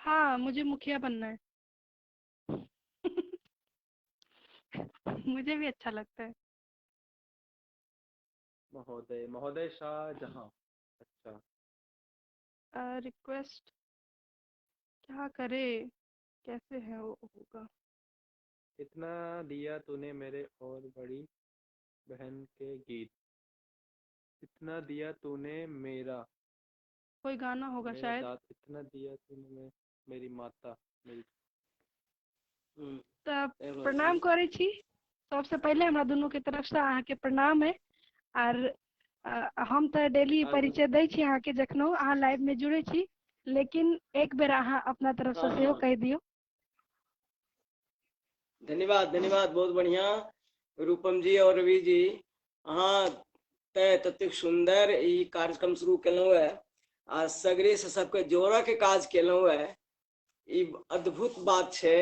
हाँ, मुझे मुखिया बनना है। मुझे भी अच्छा लगता है। महोदय, महोदय शाहजहां। अच्छा। रिक्वेस्ट क्या करे, कैसे है वो होगा? इतना दिया तूने मेरे और बड़ी बहन के गीत, इतना दिया तूने मेरा, कोई गाना होगा मेरा शायद। दात, इतना दिया तूने मेरी माता, मेरी। तऽ आबि रहल प्रणाम छी। करै छी। सबसे पहिले हमरा दुनू के तरफ से अहाँके प्रणाम है। आर हम तऽ डेली आगू परिचय दै छी अहाँके, जखनो अहाँ लाइव में जुड़ै छी, लेकिन एक बेर अहाँ अपना तरफ से हँ सेहो हँ कहि दियौ। धन्यवाद धन्यवाद, बहुत बढ़िया रूपम जी और रवि जी। अहाँ तऽ ततेक सुंदर ई कार्यक्रम शुरू केलहुँ है आ सगरे से सबके जोड़ऽ के काज केलहुँ है, ई अद्भुत बात छै।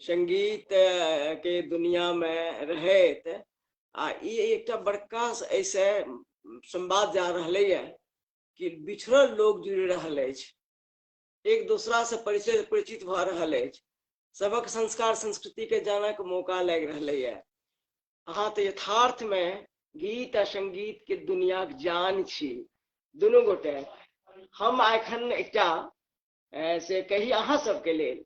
संगीत के दुनिया में रहैत आ ई एकटा बड़का एहिसँ संवाद जा रहलैए कि बिछड़ल लोग जुड़ि रहल अछि, एक दोसरा से परिचित भऽ रहल अछि, सबक संस्कार संस्कृति के जानक मौका लागि रहलैए। अहाँ तऽ यथार्थ में गीत आ संगीत के दुनियाक जान छी दुनू गोटे। हम एखन एकटा से कही अहाँ सबके लेल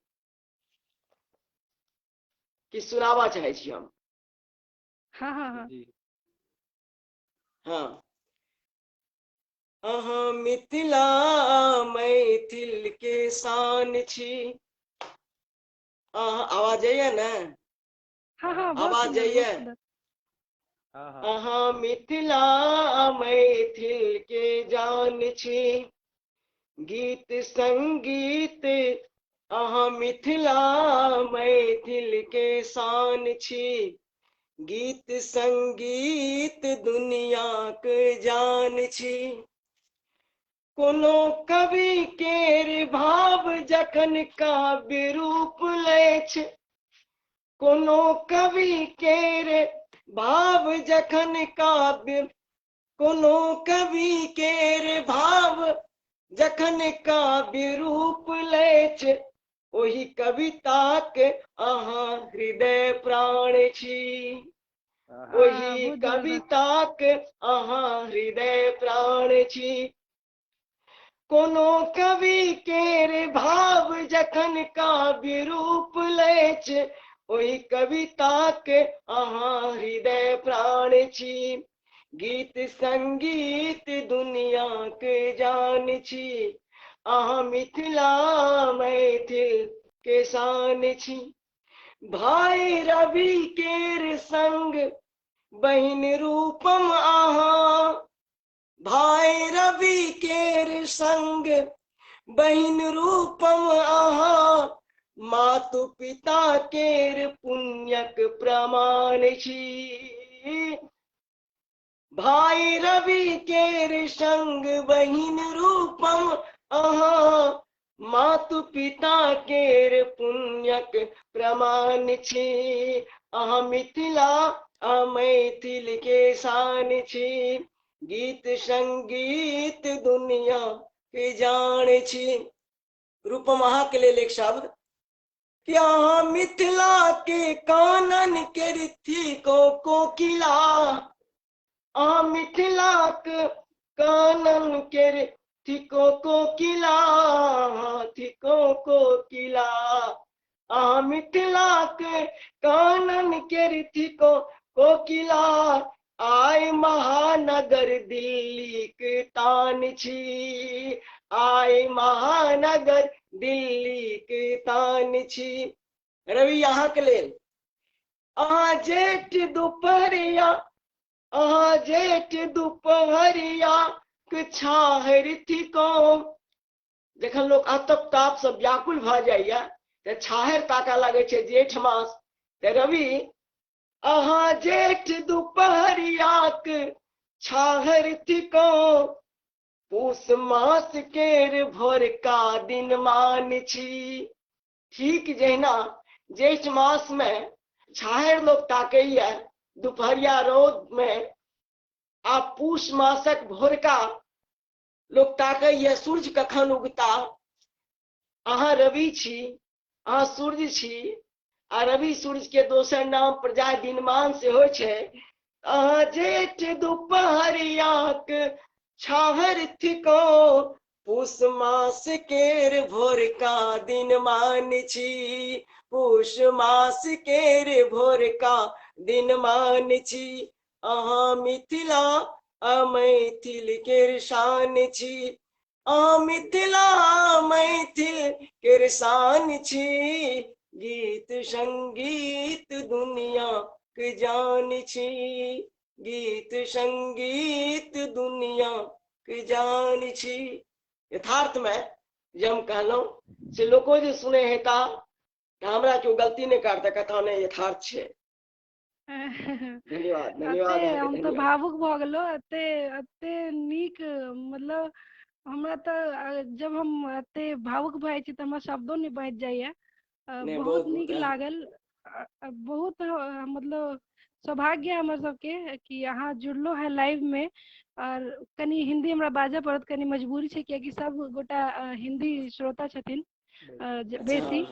कि सुनाबा चाहै छी हम। हाँ हाँ हाँ। जी। हाँ, अहाँ मिथिला मैथिल के शान छी। अहाँ, आवाज जाइए ने? हाँ हाँ, बहुत आवाज सुंदर, बहुत जाइए? सुंदर। हाँ हाँ। अहाँ मिथिला मैथिल के जान छी, गीत संगीत अहाँ मिथिला मैथिल के शान छी, गीत संगीत दुनिया के जान छी। कोनो कवि केर भाव जखन काव्य रूप लै छै, कोनो कवि केर भाव जखन काव्य, कोनो कवि केर भाव जखन काव्य रूप लै छै, ओहि कविताक अहाँ हृदय प्राण छी, ओहि बहुत जोरदार। कविताक अहाँ हृदय प्राण छी। कोनो कवि केर भाव जखन काव्य रूप लै छै, ओहि कविताक अहाँ हृदय प्राण छी, गीत संगीत दुनिया के जान छी, अहाँ मिथिला मैथिल के शान छी। भाई रवि केर संग बहिन रूपम अहाँ, भाई रवि केर संग बहिन रूपम अहाँ, मातु पिता केर पुण्यक प्रमाण छी। भाई रवि केर संग बहिन रूपम अहाँ, मातु पिता केर पुण्यक प्रमाण छी, अहाँ मिथिला आ मैथिल के शान छी, गीत संगीत दुनिया के जान छी। रूपम अहाँ के लेल एक शब्द कि अहाँ मिथिला के कानन के थिको कोकिला, अहाँ मिथिला के कानन के थिको कोकिला, थिको कोकिला, अहाँ मिथिला के कानन के थिको कोकिला, आय महानगर दिल्ली के तान छी, आय महानगर दिल्ली के तान छी। रवि अहाँ के लेल, अहाँ जेठ दुपहरिया, अहाँ जेठ दुपहरिया के छाहरि थिको। जखन लोक आतप ताप से व्याकुल भऽ जाइया तऽ छाहरि ताकऽ लागै छै जेठ मास। तऽ रवि अहाँ जेठ दुपहरियाक छाहरि थिको, पूस मास केर भोरका दिन मान छी। ठीक जहिना जेठ मास में छाहरि लोक ताकैया दुपहरिया रौद में, आ पूस मासक भोरका लोक ताकैया सूर्य कखन उगता। अहाँ रवि छी, अहाँ सूर्य छी, आ रवि सूर्य के दोसर नाम प्रजा दिनमान सेहो छै। अहाँ जेठ दुपहरियाक छाहर थिको, पूस मास केर भोरका दिनमान छी, पूस मास केर भोरका दिनमान छी। अहाँ मिथिला आ मैथिल केर शान छी, अहाँ मिथिला मैथिल केर शान छी। गीत संगीत दुनिया के जान छी, गीत संगीत दुनिया के जान छी। यथार्थ में जे हम कहलहुँ से लोको जे सुने हेता तऽ हमरा केओ गलती नहि करता, कथा नहि यथार्थ छै। धन्यवाद, धन्यवाद एते अहाँके, हम तऽ धन्यवाद। भावुक भऽ गेलहुँ, एते एते नीक, मतलब हमरा तऽ जब हम एते भावुक भऽ जाइ छी तऽ हमरा शब्दो नहि बचि जाइया। नहि, बहुत बहुत नीक बहुत लागल, बहुत मतलब सौभाग्य हमर सबके कि अहाँ जुड़लो है लाइव में। और कनी हिंदी हमरा बाजऽ पड़त, कनी मजबूरी छै, कियाकि सब गोटा हिंदी श्रोता छथिन बेसी।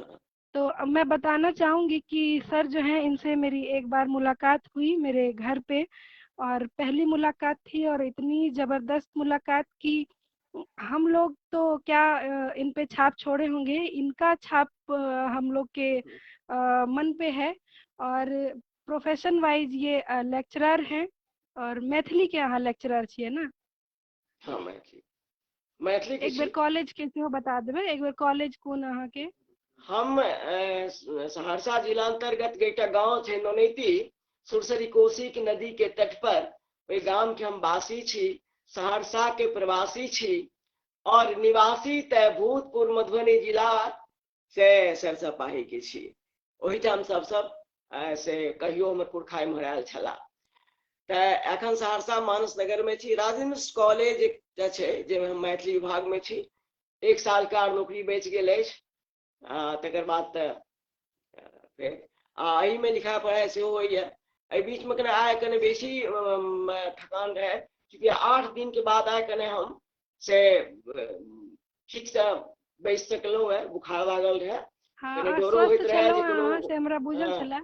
तो अब मैं बताना चाहूंगी कि सर जो हैं इनसे मेरी एक बार मुलाकात हुई मेरे घर पे, और पहली मुलाकात थी और इतनी जबरदस्त मुलाकात कि हम लोग तो क्या इन पे छाप छोड़े होंगे, इनका छाप हम लोग के मन पे है। और प्रोफेशन वाइज ये लेक्चरर हैं और मैथिली के अहाँ लेक्चरर छियै ना? हाँ, मैथिली, मैथिली के एक बेर छी। कॉलेज के सेहो बता देबै, एक बेर कॉलेज कोन अहाँ के? हम सहरसा जिला अंतर्गत एकटा गांव छै नौनैती, सुरसरी कोसी के नदी के तट पर, ओहि गाम के हम वासी छी, सहरसा के प्रवासी छी और निवासी तऽ भूतपूर्व मधुबनी जिला से सरसों पाही के छी। ओहिठाम सब सब से कहियो हमर पुरखा एम्हर आयल छलाह। तऽ एखन सहरसा मानस नगर में छी। राजेंद्र कॉलेज एकटा छै जाहिमे हम मैथिली विभाग में छी। 1 साल के आर नौकरी बचि गेल अछि, तकर बाद तऽ फेर आ एहिमे लिखा पढ़ाइ सेहो होइए। एहि बीचमे कने आइ कने बेसी थकान रहै, चूँकि 8 दिन के बाद आइ कने हम से ठीकसँ बैस सकलहुँ हेँ, बुखार लागल रहै। हाँ, कने अहाँ डरो स्वस्थ होइत रहै जे छलहुँ कोनो अहाँ, से हमरा बुझल हाँ, छलै।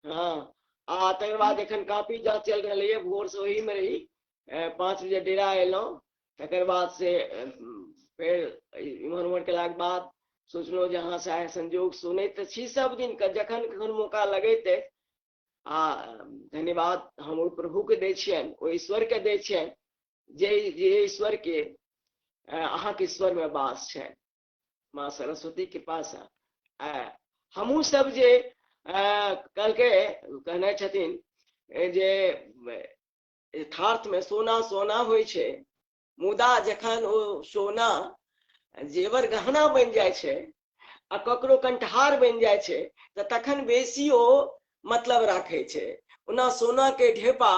हाँ, आ तकर बाद एखन कापी जाँच चलि रहलैए, भोरसँ ओहीमे रही, 5 बजे डेरा एलहुँ, तकर बाद से फेर इम्हर उम्हर केलाके बाद सोचलहुँ जे अहाँसँ आइ संजोग सुनैत तऽ छी सब दिन, जखन कखन मौका लगैत अछि। आ धन्यवाद हम ओहि प्रभुके दै छियनि, ओहि ईश्वरके दै छियनि जे ईश्वरके अहाँके ईश्वरमे वास छनि, माँ सरस्वती कृपासँ। हमहूँ सब जे कहलकै, कहने छथिन जे यथार्थमे सोना सोना होइ छै, मुदा जखन ओ सोना जेवर गहना बनि जाइ छै आ ककरो कंठहार बनि जाइ छै तऽ तखन बेसी ओ मतलब राखै छै। ओना सोना के ढेपा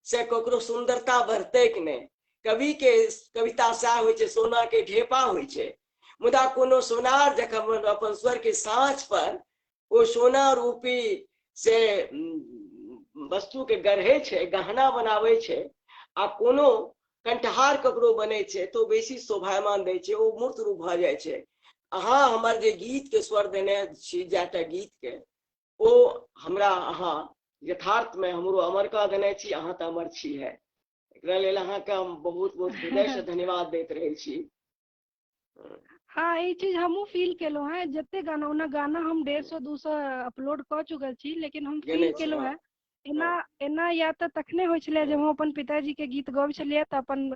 से ककरो सुंदरता बढ़तै कि नहि, कवि के कविता सएह होइ छै, सोना के ढेपा होइ छै। मुदा कोनो सोनार जखन अपन स्वर के साँच पर ओ सोना रूपी से वस्तु के गढ़े छै, गहना बनाबै छै, आ कोनो कंठहार ककरो बनै छै तो बेसी शोभायमान दै छै, ओ मूर्त रूप भऽ जाइ छै। अहाँ हमर जे गीत के स्वर देने छी, जाटा गीत के, ओ हमरा अहाँ यथार्थ में हमरो अमर कऽ देने छी, अहाँ तऽ अमर छी है। एकरा लेल अहाँके हम बहुत बहुत हृदय से धन्यवाद दैत रहै छी। हाँ, ई चीज हमहूँ फील केलहुँ हेँ। जते गाना, ओना गाना हम 150-200 अपलोड कऽ चुकल छी, लेकिन हम गेने फील छी, केलहुँ हाँ। हेँ। एना एना या तऽ तखने होइ छलै जब हम अपन पिताजी के गीत गबै छलियै तऽ अपन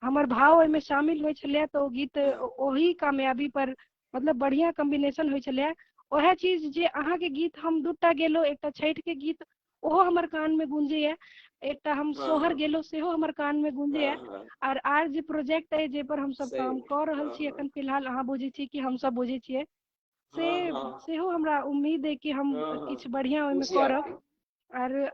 हमर भाव ओहिमे शामिल होइ छलै, तऽ ओ गीत ओही कामयाबी पर मतलब बढ़िआँ कॉम्बिनेशन होइ छलै। वएह चीज जे अहाँके गीत हम 2टा गेलहुँ, एकटा छठि के गीत ओहो हमर कान में गूंजैया, एकटा हम सोहर गेलहुँ सेहो हमर कान में गूंजैया। आर आर जे प्रोजेक्ट अइ जे पर हमसब काम कऽ रहल छी एखन फिलहाल, अहाँ बुझै छी कि हमसब बुझै छियै, से सेहो हमरा उम्मीद है कि हम किछु बढ़िया ओहिमे करब। और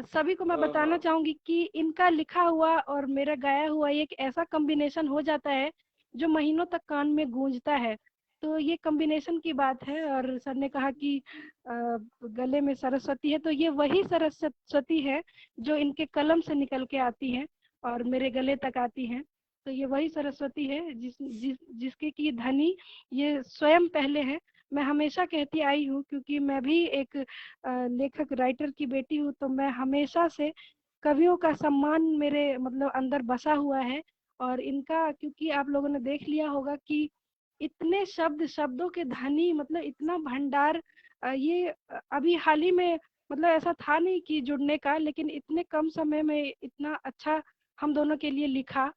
सभी को मैं बताना चाहूंगी कि इनका लिखा हुआ और मेरा गाया हुआ एक ऐसा कॉम्बिनेशन हो जाता है जो महीनों तक कान में गूंजता है। तो ये कॉम्बिनेशन की बात है। और सर ने कहा कि गले में सरस्वती है, तो ये वही सरस्वती है जो इनके कलम से निकल के आती है और मेरे गले तक आती है। तो ये वही सरस्वती है जिस जिस जिसके की धनी ये स्वयं पहले है। मैं हमेशा कहती आई हूँ, क्योंकि मैं भी एक लेखक राइटर की बेटी हूँ, तो मैं हमेशा से कवियों का सम्मान मेरे मतलब अंदर बसा हुआ है। और इनका, क्योंकि आप लोगों ने देख लिया होगा कि इतने शब्द, शब्दों के धनी, मतलब इतना भंडार, ये अभी हाल ही में मतलब ऐसा था नहीं कि जुड़ने का, लेकिन इतने कम समय में इतना अच्छा हम दोनों के लिए लिखा,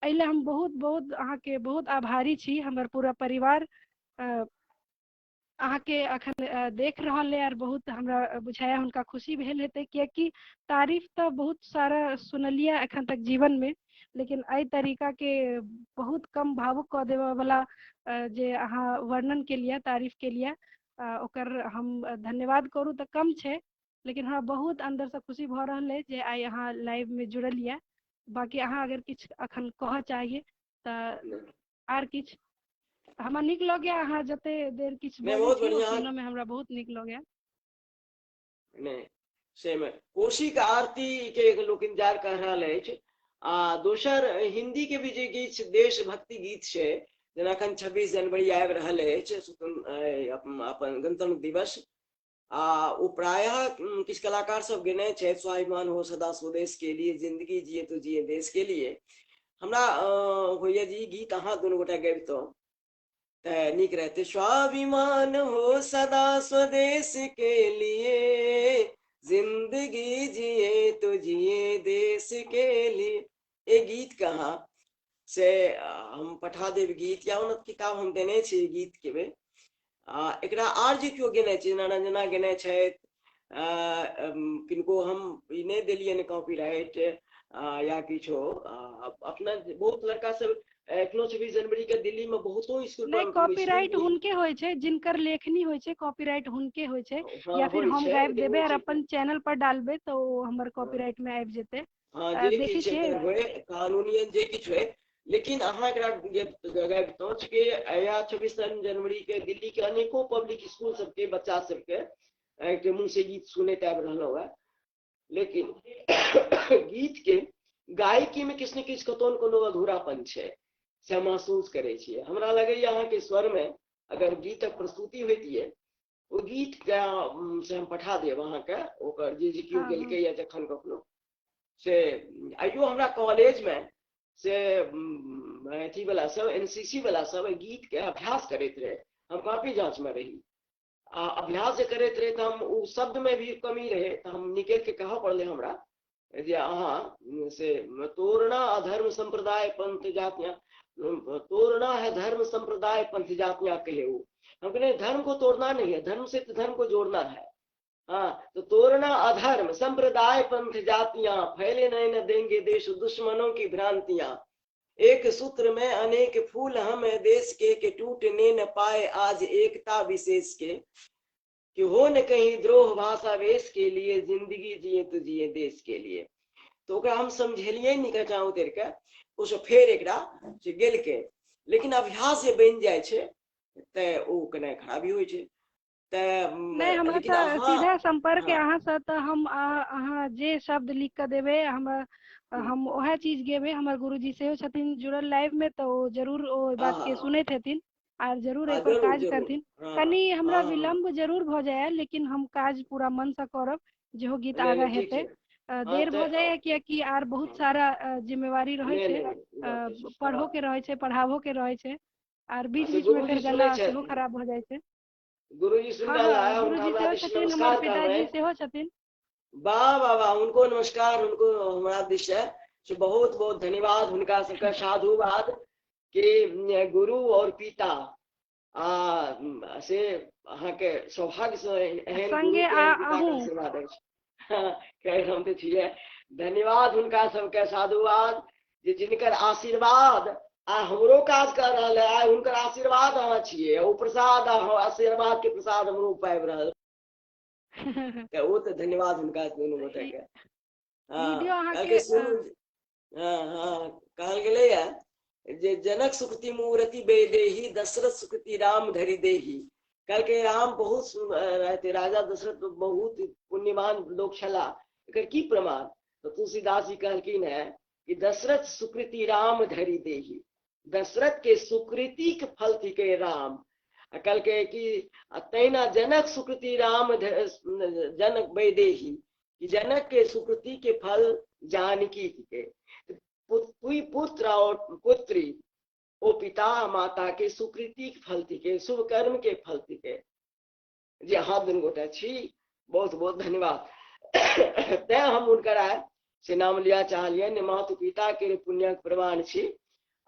एहि हम बहुत बहुत अहाँके बहुत आभारी छी। हमर पूरा परिवार अहाँके अखन देख रहल है और बहुत हमरा बुझाया हुनका खुशी भेल हेतै, कियाकि तारीफ तऽ बहुत सारा सुनलियै अखन तक जीवन में, लेकिन एहि तरीका के बहुत कम भावुक कऽ देबऽ वाला जे अहाँ वर्णन केलियै, तारीफ केलियै, ओकर हम धन्यवाद करू तऽ कम छै, लेकिन हमरा बहुत अंदरसँ खुशी भऽ रहल अइ जे आइ अहाँ लाइव में जुड़ल यऽ। बाकी अहाँ अगर किछु अखन कहऽ चाहिए तऽ आर किछु हमरा नीक लगैया, अहाँ जते देर किछु बजै छी सुनऽ में हमरा बहुत नीक लगैया। नहि, से में कोशी के आरती के लोक इंतजार कर रहल अछि। आ दोसर हिंदी के भी जे गीत देशभक्ति गीत छै, जेना अखन 26 जनवरी आबि रहल अछि, अपन गणतंत्र दिवस, आ ओ प्रायः किछु कलाकार सब गेने छथि, स्वाभिमान हो सदा स्वदेश के लिए, जिंदगी जिए तो जिए देश के लिए। हमरा होइया जे ई गीत अहाँ दुनू गोटा गबितहुँ तऽ नीक रहते। स्वाभिमान हो सदा स्वदेश के लिए, जिंदगी जिए तो जिए देश के लिए, ए गीत के अहाँ से हम पठा देब गीत, या ओना किताब हम देने छी गीत के बे। आ एकरा आर जे केओ गेने छै, जेना रंजना गेने छथि, किनको हम ई नहि देलियनि कॉपीराइट या किछो। अपना बहुत लड़का सब एखनो 26 जनवरी के दिल्ली में बहुतो स्कूल नहि, कॉपीराइट हुनके होइ छै जिनकर लेखनी होइ छै, कॉपीराइट हुनके होइ छै। या फिर हम गाबि देबै और अपन चैनल पर डालबै तऽ ओ हमर कॉपीराइट में आबि जेतै। हँ, जे किछु होय कानूनियन जे किछु होय, लेकिन अहाँ एकरा गाबितहुँ कि या 26 जनवरी के दिल्ली के अनेको पब्लिक स्कूल सबके बच्चा सबके के मुँह से गीत सुनैत आबि रहलहुँ हेँ, लेकिन गीत के गायकी में किछु ने किछु कतौ ने कोनो अधूरापन छै, से महसूस करै छियै। हमरा लगैया अहाँके स्वर में अगर गीतक प्रस्तुति होइतियै, ओ गीत के से हम पठा देब अहाँके, ओकर जे जे केओ गेलकै या जखन कखनो से। आइयो हमरा कॉलेज में से अथी वाला सब एनसीसी वाला सब गीत के अभ्यास करैत रहे, हम कॉपी जांच में रही आ अभ्यास जे करैत रहे तऽ हम ओ शब्द में भी कमी रहे, तऽ हम निकलि के कहऽ पड़लै हमरा जे अहाँ से तोड़ना अधर्म संप्रदाय पंथ जातियां, तोड़ना है धर्म संप्रदाय पंथ जातियां कहे वो, हम कहले धर्म को तोड़ना नहीं है, धर्म से तो धर्म को जोड़ना है। हाँ, तो तोड़ना अधर्म संप्रदाय पंथ जातियां, फैले नहीं न देंगे देश दुश्मनों की भ्रांतियां, एक सूत्र में अनेक फूल हम देश के टूटने न पाए आज एकता विशेष के, कि हो न कहीं द्रोह भाषा वेश के लिए, जिंदगी जिए तो जिए देश के लिए। तो ओकरा हम समझेलियै नीचा उतरि के, ओ सब फेर एकरा से गेलकै, लेकिन अभ्यास जे बनि जाइ छै तऽ ओ कने खराबी होइ छै। तऽ नहि, हमरा लेकिन तऽ अहाँ सीधा संपर्क हँ अहाँ से, तऽ हम अहाँ जे शब्द लिख कऽ देबै हमरा, हम उएह चीज गेबै। हमर गुरुजी सेहो छथिन जुड़ल लाइव में, तऽ ओ जरूर ओ हँ बात के हँ सुनैत हेथिन आर जरूर हँ एहि पर जरूर काज जरूर करथिन। हँ कनि हमरा हँ हँ विलम्ब जरूर भऽ जाय, लेकिन हम काज पूरा मन से करब, जेहो गीत नहि आगाँ नहि ठीक हेतै। छै। हँ देर तऽ भऽ जाइए कियाकि आर बहुत सारा जिम्मेवारी रहै नहि छै, नहि ई बात तऽ छै। पढ़ो हँ के रहै छै, पढ़ाबो के रहै छै, आर बीच से बीच में गुरुजी फेर सुनै गला सेहो छथि, खराब भऽ जाइ छै। गुरुजी सुनि हँ रहला हँ है, हुनका गुरुजी हमरा सेहो दिस छथिन, हमर नमस्कार पिताजी कहबनि। सेहो छथिन। वाह वाह वाह, हुनको नमस्कार, हुनको हमरा दिस से बहुत बहुत धन्यवाद, हुनका सबके साधुवाद कि गुरु और पिता आ से अहाँके सौभाग्य से एहन गुरु संगे के एहन पिता के अहूँ आशीर्वाद अछि। कहि हम तऽ छियै, धन्यवाद हुनका सबके, साधुवाद जे जिनकर आशीर्वाद आ हमरो काज कर रहल है, आइ हुनकर आशीर्वाद अहाँ छियै, ओ प्रसाद आशीर्वाद के प्रसाद हमरो पाबि रहल, तऽ ओ तऽ धन्यवाद हुनका दुनू गोटे के। हँ वीडियो कहलकै अहाँके सुनू, हँ हँ कहल गेलैया जे जनक सुकृति मूर्ति वैदेही, दशरथ सुकृति राम धरि देही। कहलकै राम बहुत रहते, राजा दशरथ बहुत पुण्यवान लोक छलाह, एकर की प्रमाण? तऽ तुलसीदास जी कहलखिन है कि दशरथ सुकृति राम धरि देही, दशरथ के सुकृति के फल थिके राम। आ कहलकै कि आ तहिना जनक सुकृति राम जनक वैदेही, कि जनक के सुकृति के फल जानकी थिके। पुत्र और पुत्री ओ पिता माता के सुकृति के फल थिके, शुभ कर्म के फल थिके। जे अहाँ दुनू गोटा छी, बहुत बहुत धन्यवाद। तैं हम हुनकर आय से नाम लिया चाहलियनि, मातु पिता के पुण्यक प्रमाण छी।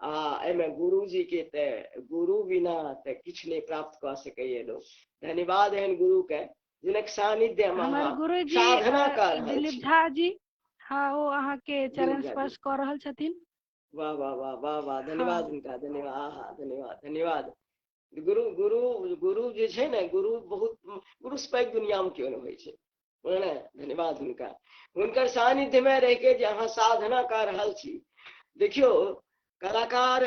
आ एहिमे गुरुजी के तऽ गुरु बिना तऽ किछु नहि प्राप्त कऽ सकैए लोक। धन्यवाद एहन गुरु के जिनक सानिध्य मे हमर अहाँ गुरुजी साधना कऽ रहल दिलीप छी। झा जी, हाँ, ओ अहाँके चरण दिलीप झा जी, स्पर्श कऽ रहल छथिन। वाह वाह वाह वाह वाह, धन्यवाद हाँ हुनका, धन्यवाद, आहा, धन्यवाद धन्यवाद। गुरु गुरु गुरु जे छै ने, गुरु बहुत, गुरु से पैघ दुनिया में केओ नहि होइ छै, बुझलियै? धन्यवाद हुनका। हुनकर सानिध्य में रहि के जे अहाँ साधना कऽ रहल छी। देखियौ, कलाकार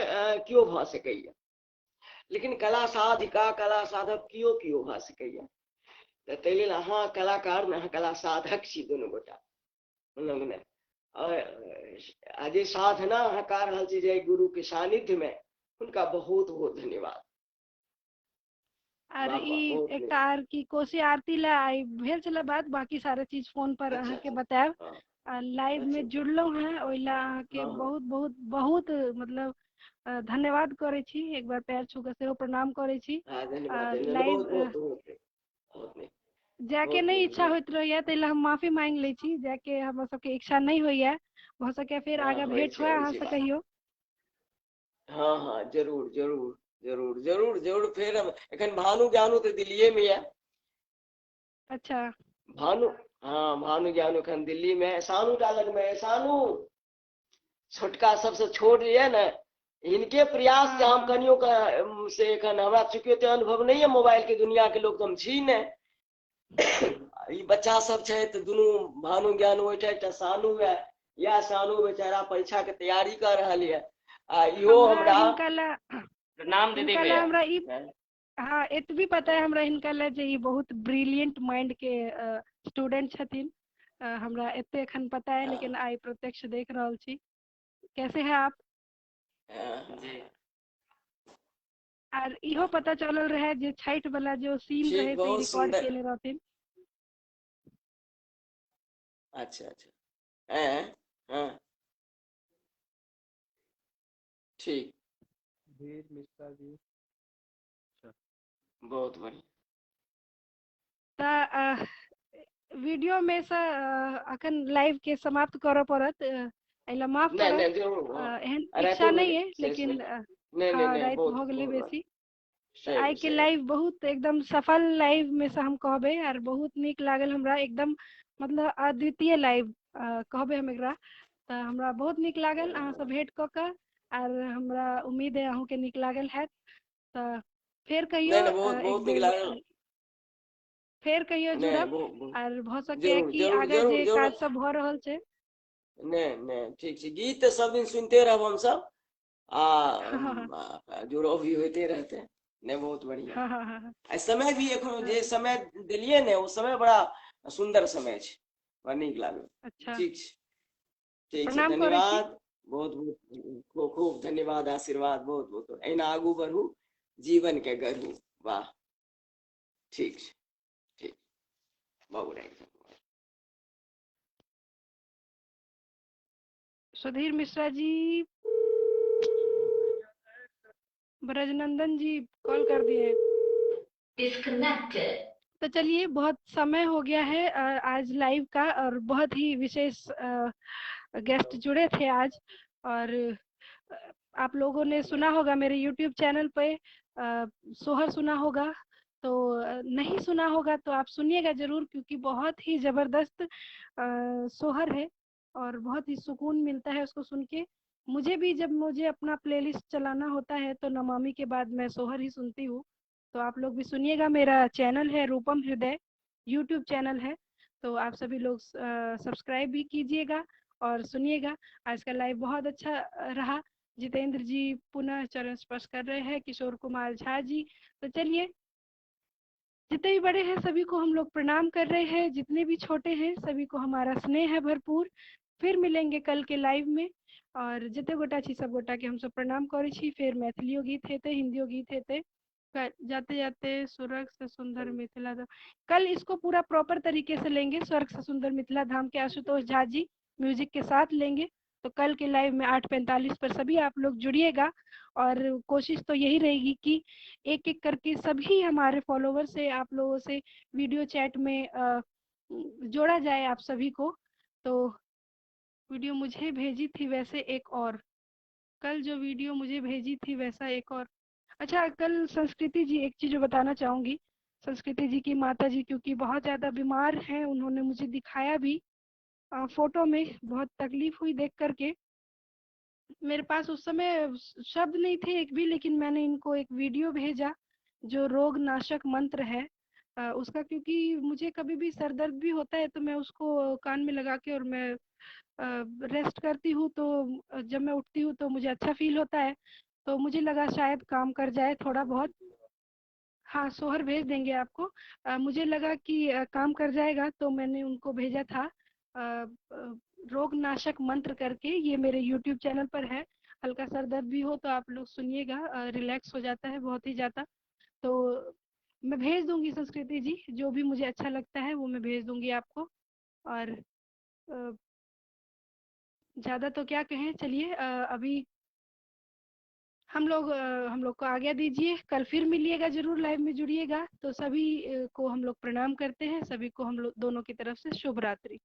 केओ भऽ सकैया, लेकिन कला साधिका कला साधक केओ केओ भऽ सकैया। तऽ ताहि लेल अहाँ कलाकार ने, अहाँ कला साधक छी दुनू गोटा, बुझलहुँ ने? आ जे साधना अहाँ कऽ रहल छी जे गुरु के सानिध्य में, हुनका बहुत बहुत धन्यवाद। आर वाह वाह, ई बहुत एकटा नीक। आर की कोशी आरती लए आइ भेल छलै बात, बाकी सारा चीज फोन पर अच्छा अहाँके अच्छा, बतायब। हँ, आ लाइव अच्छा, मे जुड़लहुँ हेँ ओहि लए अहाँके हँ हँ, बहुत बहुत बहुत मतलब धन्यवाद करै छी। एक बार पैर छू कऽ सेहो प्रणाम करै छी। हँ, धन्यवाद धन्यवाद, लाइव बहुत बहुत बहुत नीक, बहुत नीक, जायके बहुत नहि नीक, इच्छा बहुत। होइत रहैया, ताहि लए हम माफी मांगि लै छी। जायके हमर सबके इच्छा नहि होइया, भऽ सकैए फेर हँ, आगाँ होइ भेंट छै, हुए होइ अहाँसँ छै बात। कहियो। हँ हँ, जरूर जरूर जरूर जरूर जरूर। फेर हम एखन भानु ज्ञानु तऽ दिल्लीए मे यऽ। अच्छा, भानु, हाँ, भानु ज्ञानु एखन दिल्ली में, सानू टालक में। सानू छोटका सबसे छोट ये ने, इनके प्रयास से हाँ हम हाँ कनियो के से एखन हमरा चूँकि ओते अनुभव नहीं है मोबाइल के दुनिया के लोग, तो हम छी ने। ई बच्चा सब छै तऽ दुनू भानु ज्ञान ओहिठाम, एकटा सानू है, या सानू बेचारा परीक्षा के तैयारी कर रहल ये। आ इहो हमरा हमरा हिनका लए प्रणाम दीदी हिनका लए भैया। हमरा ई, हाँ, एतबी पता है हमरा हिनका लए जे ई बहुत ब्रिलियंट माइंड के स्टूडेंट छथिन। हमरा एते एखन पता है, लेकिन आइ प्रत्यक्ष देख रहल छी। कैसे हैं आप? जी। आर इहो पता चलल रहे जे छठि वाला जो सीन ठीक, रहे से ई बहुत रिकॉर्ड सुंदर। केने रहथिन। अच्छा अच्छा, हैं, हाँ, ठीक, धीर मिश्रा जी, अच्छा, बहुत बढ़िया। तऽ वीडियो में से अखन लाइव के समाप्त करऽ पड़त, एहि लए माफ नहीं करब। नहीं, जरूर, हाँ। एहन आ, इच्छा रातिो नहि अइ, से से लेकिन नहीं नहीं हाँ, नहीं, राति बहुत भऽ गेलै बहुत बेसी। तऽ सही आइ के सही। लाइव बहुत एकदम सफल लाइव में से हम कहबै, आर बहुत नीक लागल हमरा, एकदम मतलब अद्वितीय लाइव कहबै हम एकरा। तऽ हमरा बहुत नीक लागल अहाँसँ भेंट कऽ कऽ, आर हमरा उम्मीद है अहूँके नीक लागल हैत। तऽ फेर कहियो नहीं नहीं, बहुत एक बहुत नीक बेर लागल। फेर कहियो नहीं, जुड़ब, बहुत बहुत, आर भऽ सकैए जरूर कि जरूर आगाँ जरूर जे जरूर। काज सब भऽ रहल छै। नहीं नहीं, ठीक छै, गीत तऽ सब दिन सुनते रहब हमसब, आ हाँ जुड़ाव भी होते रहते। नहीं, बहुत बढ़िया। हाँ हाँ हाँ आ समय भी एखनो हाँ, जे समय देलियै ने, ओ समय बड़ा सुंदर समय छै, बड़ा नीक लागल। अच्छा, ठीक छै, ठीक छै, प्रणाम करै छी। धन्यवाद, बहुत बहुत खूब खूब धन्यवाद, आशीर्वाद, बहुत बहुत। एहिना आगू बढ़ू, जीवन के गढ़ू। वाह, ठीक छै, ठीक, बहुत बढ़िया। सुधीर मिश्रा जी, ब्रजनंदन जी कॉल कर दिए हैं। डिस्कनेक्टेड। तो चलिए, बहुत समय हो गया है आज लाइव का, और बहुत ही विशेष गेस्ट जुड़े थे आज। और आप लोगों ने सुना होगा मेरे YouTube channel पे सोहर सुना होगा, तो नहीं सुना होगा तो आप सुनिएगा जरूर, क्योंकि बहुत ही जबरदस्त सोहर है और बहुत ही सुकून मिलता है उसको सुन के। मुझे भी जब मुझे अपना प्लेलिस्ट चलाना होता है तो नमामि के बाद मैं सोहर ही सुनती हूँ। तो आप लोग भी सुनिएगा। मेरा चैनल है रूपम हृदय, यूट्यूब चैनल है, तो आप सभी लोग सब्सक्राइब भी कीजिएगा और सुनिएगा। आज का लाइव बहुत अच्छा रहा। जितेंद्र जी पुनः चरण स्पर्श कर रहे हैं, किशोर कुमार झा जी। तो चलिए, जितने भी बड़े हैं सभी को हम लोग प्रणाम कर रहे हैं, जितने भी छोटे हैं सभी को हमारा स्नेह है भरपूर। फिर मिलेंगे कल के लाइव में। आओर जते गोटा छी सब गोटा के हमसब प्रणाम करै छी। फेर मैथिलियो गीत हेतै, हिंदियो गीत हेतै। जाते जाते स्वर्ग से सुंदर मिथिला धाम, कल इसको पूरा प्रॉपर तरीके से लेंगे। स्वर्ग से सुंदर मिथिला धाम के आशुतोष झा जी म्यूजिक के साथ लेंगे। तो कल के लाइव में 8:45 पर सभी आप लोग जुड़िएगा। और कोशिश तो यही रहेगी कि एक एक करके सभी हमारे फॉलोवर से, आप लोगों से वीडियो चैट में जोड़ा जाए आप सभी को। तो वीडियो मुझे भेजी थी वैसे एक और, कल जो वीडियो मुझे भेजी थी वैसा एक और। अच्छा, कल संस्कृति जी एक चीज बताना चाहूंगी। संस्कृति जी की माता जी क्योंकि बहुत ज्यादा बीमार हैं, उन्होंने मुझे दिखाया भी फोटो में, बहुत तकलीफ हुई देख करके। मेरे पास उस समय शब्द नहीं थे एक भी, लेकिन मैंने इनको एक वीडियो भेजा जो रोग नाशक मंत्र है उसका, क्योंकि मुझे कभी भी सर दर्द भी होता है तो मैं उसको कान में लगा के और मैं रेस्ट करती हूँ, तो जब मैं उठती हूँ तो मुझे अच्छा फील होता है। तो मुझे लगा शायद काम कर जाए थोड़ा बहुत। हाँ, सोहर भेज देंगे आपको। मुझे लगा कि काम कर जाएगा तो मैंने उनको भेजा था रोग नाशक मंत्र करके। ये मेरे YouTube channel पर है। हल्का सर दर्द भी हो तो आप लोग सुनिएगा, रिलैक्स हो जाता है बहुत ही ज़्यादा। तो मैं भेज दूंगी संस्कृति जी, जो भी मुझे अच्छा लगता है वो मैं भेज दूंगी आपको। और ज़्यादा तो क्या कहें, चलिए अभी हम लोग को आज्ञा दीजिए। कल फिर मिलिएगा, जरूर लाइव में जुड़िएगा। तो सभी को हम लोग प्रणाम करते हैं, सभी को हम लोग दोनों की तरफ से शुभ रात्रि।